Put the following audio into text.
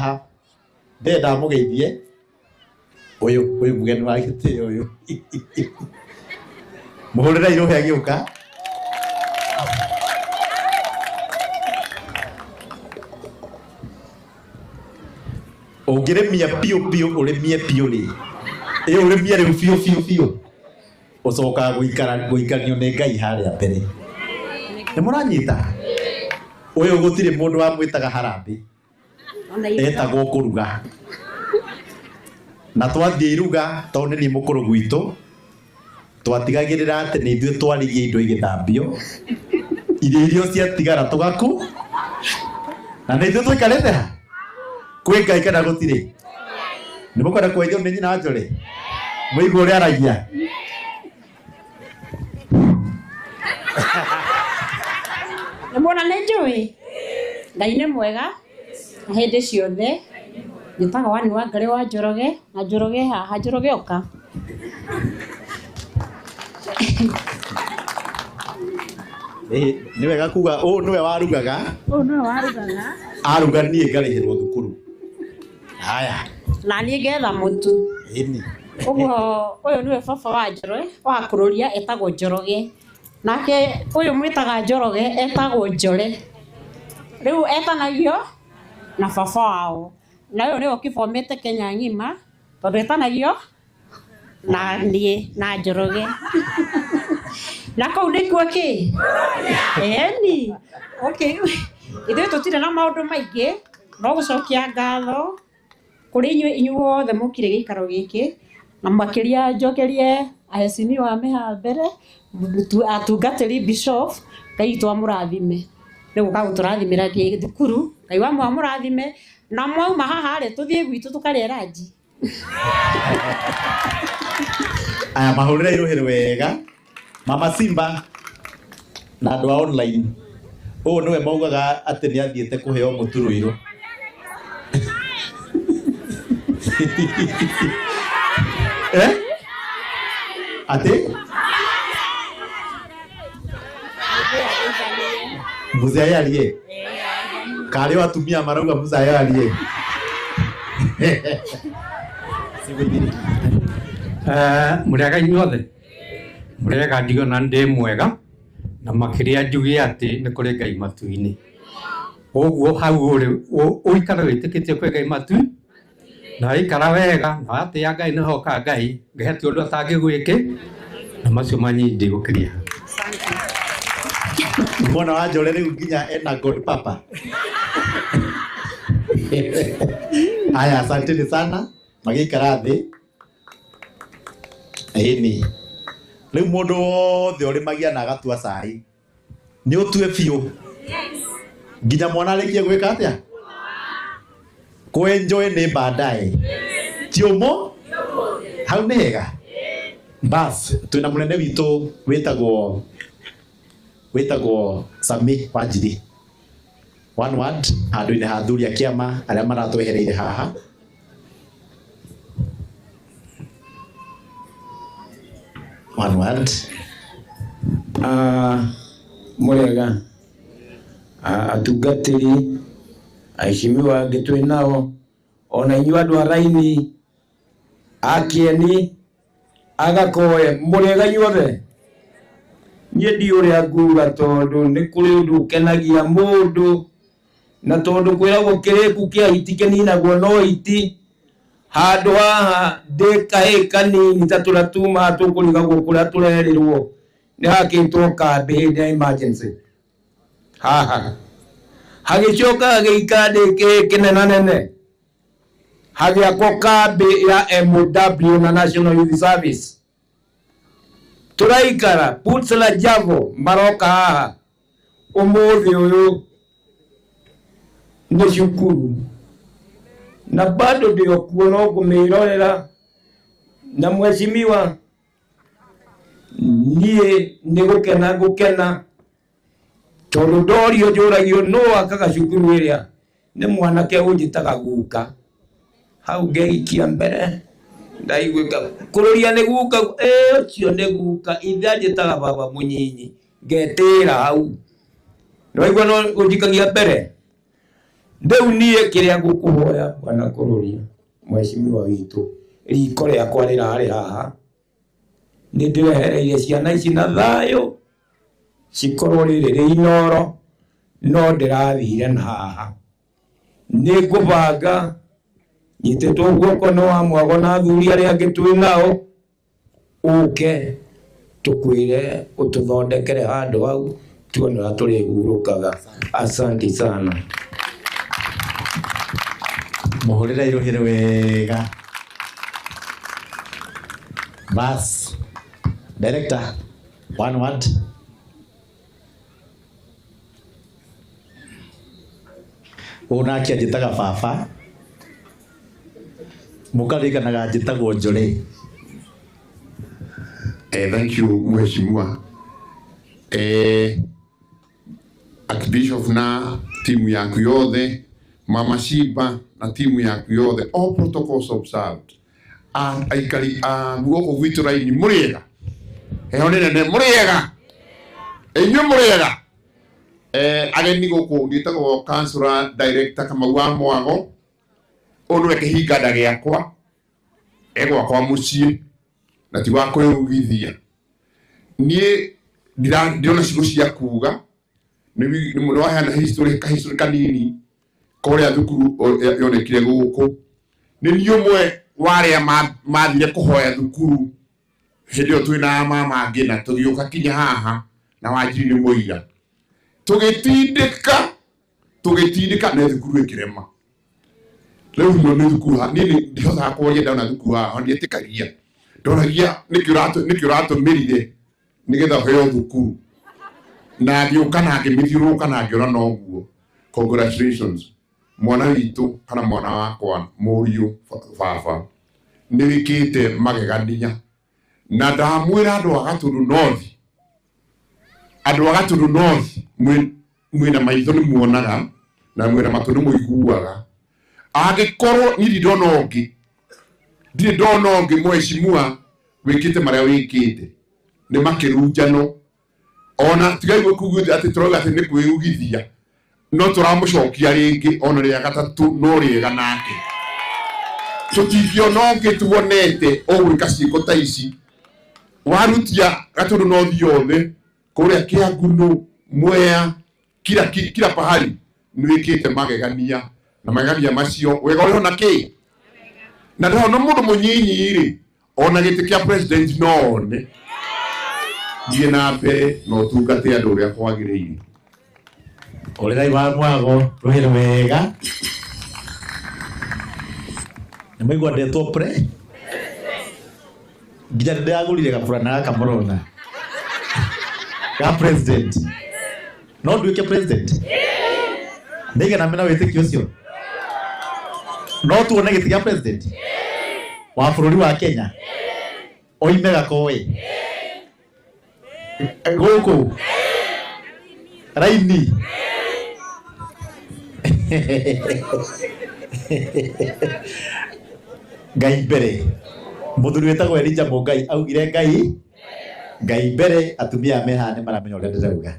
Haha ndĩrenda mũgeithie ũyũ ũyũ mũgeni wa gĩtĩo ũyũ mũhũrĩre irũhĩ agĩũka. Ũngĩrĩmia biũ biũ ũrĩmie biũ rĩ, ĩ ũrĩmie rĩu biũ biũ biũ, ũcokaga gũikara gũikaranio nĩ Ngai harĩa mbere. Nĩ mũranyita? Ũyũ gũtirĩ mũndũ wamwĩtaga harambĩ, etagwo kũruga. Na twathiĩ iruga, tondũ nĩ niĩ mũkũrũ gwitũ, twatigagĩrĩra atĩ nĩ ithuĩ twarigia indo igĩthambio, irio iria ciatigara tũgaku, na nĩ ithuĩ tũikarĩte ha? Kwĩ Ngai kana gũtirĩ? Nĩ mũkwenda kwenjwo nĩ nyina Njore? Mũigue ũrĩa aragia? Nĩ muona nĩ njũĩ Ngai nĩ mwega na hĩndĩ ciothe. Njĩtagwo Anne Wangari wa Njoroge na Njoroge haha, Njoroge oka. Nĩ wega kuga ũũ nĩwe warugaga. Ũũ nĩwe warugaga. Aruga niĩ ngarĩhĩrwo thukuru. Haya. Na niĩ ngetha mũtu. Ĩni. Ũguo ũyũ nĩwe baba wa Njoroge wa kũrũria etagwo Njoroge. Nake ũyũ mwĩtaga Njoroge etagwo Njore. Rĩu etanagio na baba wao. Na ũyũ nĩwe ũkĩbomete Kenya ng'ima tondũ etanagio na niĩ na Njoroge. Na kũu nĩkuo kĩ? Ĩni. Okay. Ithuĩ tũtirĩ na maũndũ maingĩ no gũcokia ngatho kũrĩ inyuĩ inyuothe mũkire gĩikaro gĩkĩ, na makĩria njokerie ahecimiwa a mĩhambĩre, atungatĩri bishop, Ngai witũ amũrathime nĩ gũka gũtũrathimĩra thukuru, Ngai wa amũrathime, na mwauma haha rĩ tũthiĩ gwitũ tũkarĩe ranji. Aya mahũrĩre irũhĩ wega. Mama Simba na andũ a online, ũũ nĩwe maugaga atĩ nĩ athiĩte kũheo mũtu Ruiru. Eh? Atĩ? Mzee arie. Karĩ o atumia marauga mzee arie. Mũrĩega inyuothe? Mũrĩega ndiona ndĩ mwega na makĩria njuge atĩ nĩ kũrĩ Ngai matu-inĩ. Ũguo hau ũrĩ ũikare wĩtĩkĩtie kwĩ Ngai matu na waikara wega na watĩĩa Ngai na hoka Ngai, Ngai hatirĩ ũndũ atangĩgwĩkĩ na macio manyi ndigũkĩria. Mwana wa Njore rĩu nginya ena God Papa. Aya, asanteni sana magĩikara thĩ. Ĩni. Rĩu mũndũ wothe ũrĩmagia na agatua cai nĩ ũtue biũ nginya mwana arĩkie gwĩka atĩa? Kũ-enjoy nĩ baadaye. Ti ũmũ? Hau nĩ hega. Bas, twĩna mũnene witũ wĩtagwo Sami Wanjiri. One word handũ-inĩ ha athuri a kĩama arĩa maratwehereire haha. One word. Mũrĩega atungatĩri aheshimiwa angĩ twĩ nao ona inyuĩ andũ a raini a kĩeni agakoe mũrĩega inyuothe. Niĩ ndiũĩ ũrĩa nguga tondũ nĩ kũrĩ ũndũ ũkenagia mũndũ na tondũ kwĩragwo kĩrĩku kĩa hiti kĩninagwo no hiti. Handũ haha ndĩ kahĩĩ kanini ta tũrĩa tumaga tũkũrigagwo kũrĩa tũrerĩrwo nĩ hakĩtwo kambĩ hĩndĩ ya emergency haha hagĩcoka hagĩikara ndĩ kĩhĩĩ kĩnenanene hagĩakwo kambĩ ya MOW na National Youth Service. Tũraikara Putz na Javo maroka haha ũmũthĩ ũyũ nĩ cukuru na bado ndĩ o kuo no ngũmĩrorera. Na mheshimiwa, niĩ nĩ gũkena ngũkena tondũ ndorio njũragio nũ wakaga cukuru ĩrĩa nĩ mwanake ũnjĩtaga guka. Hau ngeikia mbere ndaiguĩka kũrũria nĩ guka, ĩ ũcio nĩ guka, ithe anjĩtaga baba mũnyinyi, ngetĩĩra hau. Nĩwaigua no ũnjikagia mbere. Rĩu niĩ kĩrĩa ngũkũhoya bwana Kũrũria mheshimiwa witũ, riko rĩakwa rĩrarĩ haha, nĩ ndĩrehereire ciana ici na thayũ cikorwo rĩrĩ rĩ inoro, no ndĩrathire na haha. Nĩ ngũbanga nyitĩtwo guoko nĩ wa mwago na athuri arĩa angĩ twĩ nao, ũke tũkwĩre ũtũthondekere handũ hau tuone ũrĩa tũrĩhurũkaga. Asante sana. Muhurire iruhire wega. Bas. Director, one word. Ũyũ nake anjĩtaga baba, mũkaririkanaga njĩtagwo Njore. Thank you mheshimiwa. Archbishop na timu yaku yothe, Mama Shiba na timu yaku yothe, all protocols observed. Aikari a guoko gwitũ raini mũrĩega, heho nĩ nene mũrĩega, inyuĩ mũrĩega. Ageni gũkũ ndĩtagwo Councilor Director Kamau wa Mwago, ũyũ nĩwe kĩhinganda gĩakwa, egwakwa mũciĩ na ti wa kwĩugithia. Niĩ ndirona ciugo cia kuga, nĩ waheana history kahistory kanini koria thukuru yonekire gũkũ. Nĩ niĩ ũmwe wa arĩa mathire kũhoya thukuru hĩndĩ ĩyo twĩna mama angĩ, na tũgĩũka kinya haha na Wanjiri nĩ mũira. Tũgĩtindĩka na thukuru ĩkĩrema. Rĩu no nĩ thukuru haha, niĩ ndihotaga kwaria ndona thukuru haha, ndietĩkagia. Ndoragia nĩkĩ ũratũmĩrire nĩgetha ũheo thukuru. Na ngĩũka na ngĩmĩthiũrũrũka na ngĩona noguo. Congratulations mwana witũ kana mwana wakwa mũriũ baba, nĩ wĩkĩte magegania. Na ndamwĩra andũ a Gatũndũ North, andũ a Gatũndũ North mwĩna maitho nĩ muonaga na mwĩna matũ nĩ mũiguaga. Angĩkorwo niĩ ndona ũngĩ, ndirĩ ndona ũngĩ mheshimiwa wĩkĩte marĩa wĩkĩte, nĩ makĩrunjano. Ona tigai kuuga atĩ tũrauga atĩ nĩ kwĩugithia, no tũramũcokia rĩngĩ ona rĩa gatatũ no rĩega nake. Tũtingĩona ũngĩ tuonete ũgwĩka ciĩko ta ici. Warutia Gatũndũ North yothe kũrĩa Kĩangunũ, Mwea, kila pahali nĩ wĩkĩte magegania, na magegania macio wega ũrĩ ona kĩ. Na ndona mũndũ mũnyinyi rĩ, ona gĩtĩ kĩa president no one. Thiĩ na mbere na ũtungate andũ ũrĩa kwagĩrĩire. Ũrĩrai wa Mwago rũhĩre wega. Nĩ mwaigua ndetwo pre? Nginya nĩ ndĩragũrire gaburana gaka mũrona ga president. No nduĩke president? Ndaigana mena wĩtĩkio ũcio? No tuone gĩtĩ kĩa president wa bũrũri wa Kenya oime Gakoĩ gũkũ raini. Ngai mbere. Mũthuri wĩtagwo Elijah Mũngai augire Ngai mbere, atumia me haha nĩ maramenya ũrĩa ndĩrauga.